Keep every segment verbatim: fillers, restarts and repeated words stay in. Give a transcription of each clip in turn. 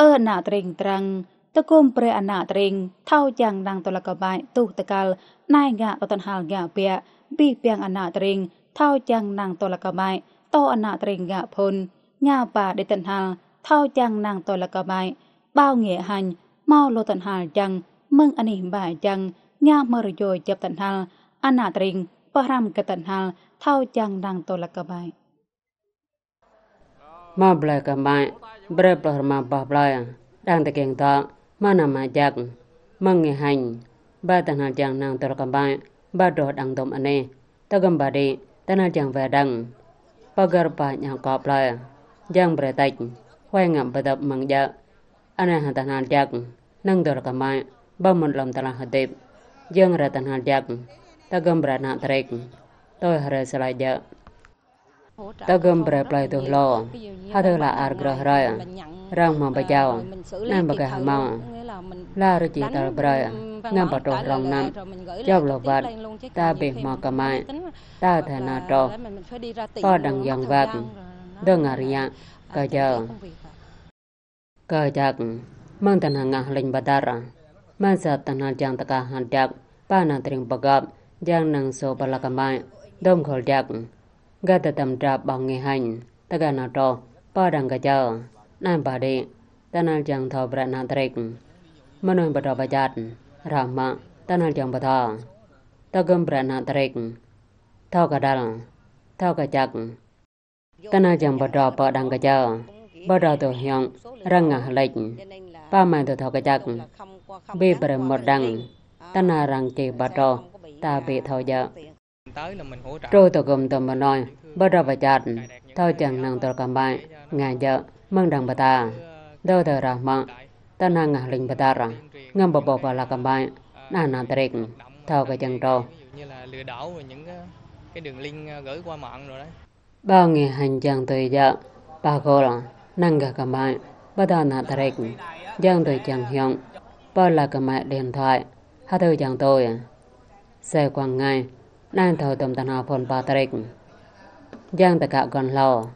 Ơ ană tơring Drăng, tơgŭm brơi ană tơring thâo čang năng tơlơi kơmăi tuh tơkăl, anai ngă tơ tơhnal ngă biă, abih bang ană tơring thâo čang năng tơlơi kơmăi tơ ană tơring ngă phŭn, ngă ba đĭ tơhnal thâo čang năng tơlơi kơmăi. Ƀâo ngă hăng hmâo lu tơhnal čang mơ̆ng anih ba čang ngă hmơr yua djŏp tơhnal, ană tơring pơhrăm kơ tơhnal thâo čang năng tơlơi kơmăi. Hmâo blơi kơmăi, brơi pluh rơma boh blơi, đang tơkeng tŏ, hmâo ană mă jak, mơ̆ng ngă hăng ba tơhnal čang năng tơlơi kơmăi, ba truh đang dŏm anih, tơgŭm ba đĭ tơhnal čang wai đang. Pơgơ̆r pă ñă kŏ blơi, jang brơi tĕč, huai ngă pơdŏp mơ̆ng djơ̆. Anai hăng tơhnal jak năng tơlơi kơmăi, ba mŭt lŏm tơlơi hơdip, jang rai tơhnal jak, tơgŭm brơi ană tơrik, tui hrơi sơlai djơ̆. Tơgŭm brơi plơi tuh lô, hơdơr la ar grơh hrơi, răng hmâo pơjao, anai pơkeh hmâo. La rơči tơl brơi, ngă pơtruh rŏng năm, djŏp lu wơ̆t, ta ƀu hmâo kơmăi, ta thâo nao truh pơ đang yŏng wơ̆t, dơ̆ng ngă rơñă, kơjơ. Kơ jak, mơ̆ng tơhnal ngă hơlĕñ pơdăr, mơ̆ng sat tơhnal jang tơkah hăt jak, pă ană tơring pơgop, jang năng sô pơlă kơmăi, dŏm khul jak. Gah tơtăm drap ƀơ̆ng ngă hăng, tơgah nao truh pơ đang kơjơ, anai ba đĭ tơhnal jang thâo brơi ană tơrik. Mơnuih pơdrŏ pơjăt, ră mă tơhnal jang pơthâo, tơgŭm brơi ană tơrik, thâo kơdăl, thâo kơjăk. Tơhnal jang pơdrŏ pơ đang kơjơ, pơdrŏ tơ hiong, răng ngă hơlĕč, pă mă tơ thâo kơjăk, ƀu brơi mŭt đang, tơhnal răng čih pơtruh, ta ƀu thâo djơ̆. Truh tơgŭm tơm mơnuih pơdrŏ pơjăt, thâo čang năng tơlơi kơmăi, ngă djơ̆ mơ̆ng đang pơtă. Dŏ tơ ră mă, tơhnal ngă hơlĕñ pơdăr, ngă pơƀuh pơlă kơmăi, ană tơrik, thâo kơčăng truh. Ƀơ̆ng ngă hăng jang tui djơ̆, pă khul, năng gah kơmăi, pơtô ană tơrik, jang tui čang hiong, pơlă kơmăi điện thoại, hơdơr jang tui. Sĕ kuang ngai, anai thâo dŏm tơhnal phŭn pă tơrik. Jang tơkă gŏn hlâo,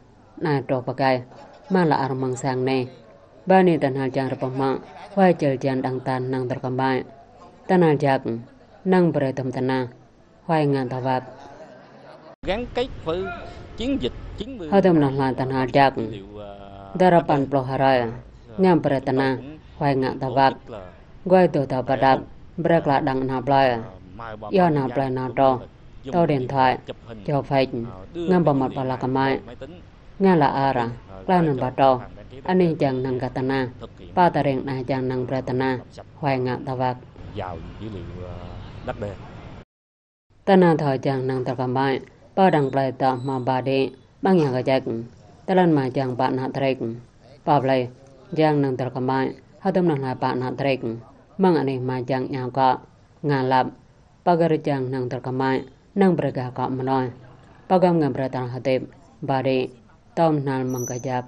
anai truh pơkeh, mă la ar mơ̆ng sang anai. Ba anai tơhnal jang rơpơh mă, huai čơl jan đang tan năng tơlơi kơmăi. Tơhnal jak, năng brơi dŏm tơnah, huai ngă tơwăt. Gắn kết với chiến dịch chín mươi Hơdôm nao hla tơhnal jak. Dơ̆ rơpăn pluh hrơi, ngă brơi tơnah, huai ngă tơwăt. Guai tơ tơpă đăp, brơi kla đang ană plơi. Yua ană plơi nao truh, tơ điện thoại, čô phĕč, ngă pơmŏt pơlă kơmăi. Ngă la ar, kla anŭn pơtruh, anih jang năng gah tơnah, pă tơring anai jang năng brơi tơnah, huai ngă tơwăt. Tơnah thâo jang năng tơlơi kơmăi, pơ đang plơi tŏ hmâo ba đĭ, ƀơ̆ng ñă kơjăk, tơlơi mă jang pă ană tơrik. Pă plơi, jang năng tơlơi kơmăi, hơdôm nao hla pă ană tơrik, mơ̆ng anih mă jang ñă kŏ, ngă lăp, pơgơ̆r jang năng tơlơi kơmăi, năng brơi gah kŏ mơnuih. Pơgăm ngă brơi tơlơi hơdip, ba đĭ, tơm hnal mơ̆ng kơjăp.